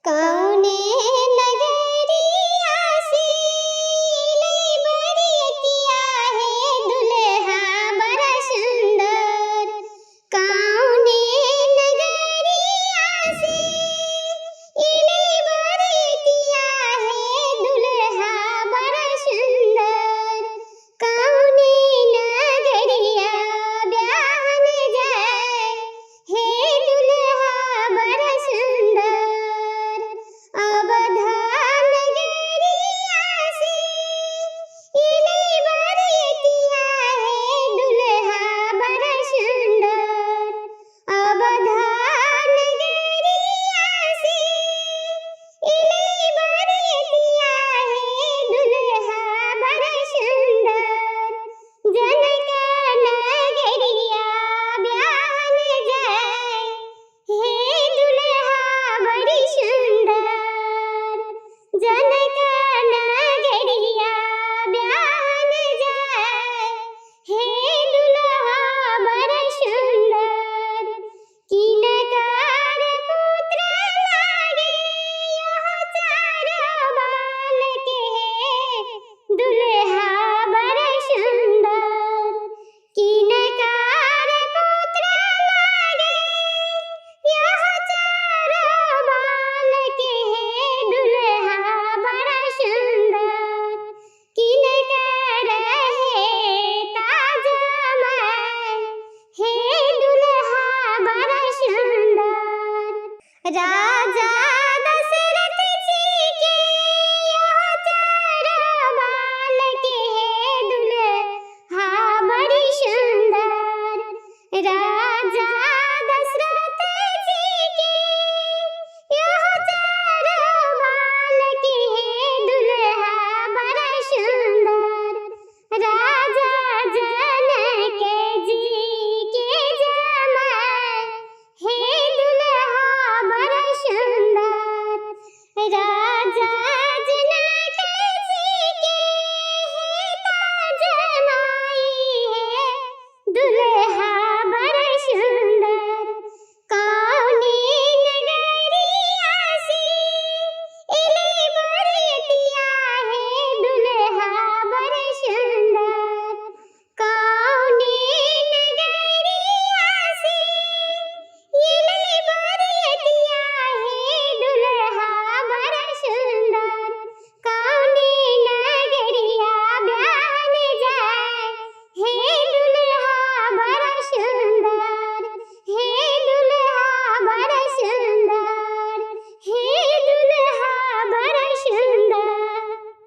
कौने नगरिया से अइलै बरियतिया हे दुल्हा बड़ा सुन्दर। कौने नगरिया से अइलै बरियतिया हे दुल्हा बड़ा सुन्दर। कौने नगरिया ब्याहन जाय हे दुल्हा बड़ा सुन्दर। अवध नगरिया से अइलै बरियतिया हे दुल्हा बड़ा सुन्दर। अवध नगरिया से अइलै बरियतिया हे दुल्हा बड़ा सुन्दर। जनक नगरिया ब्याहन जाय हे दुल्हा बड़ी सुन्दर। जनक नगरिया ब्याहन जाय हे दुल्हा बड़ सुन्दर। किनकर पुत्र लागे यह चार बालक हे दुल्हा बड़ सुन्दर। किनकर पुत्र लागे यह चार बालक हे दुल्हा बड़ सुन्दर। किनकर हे ताजमाय हे दुल्हा बड़ सुन्दर।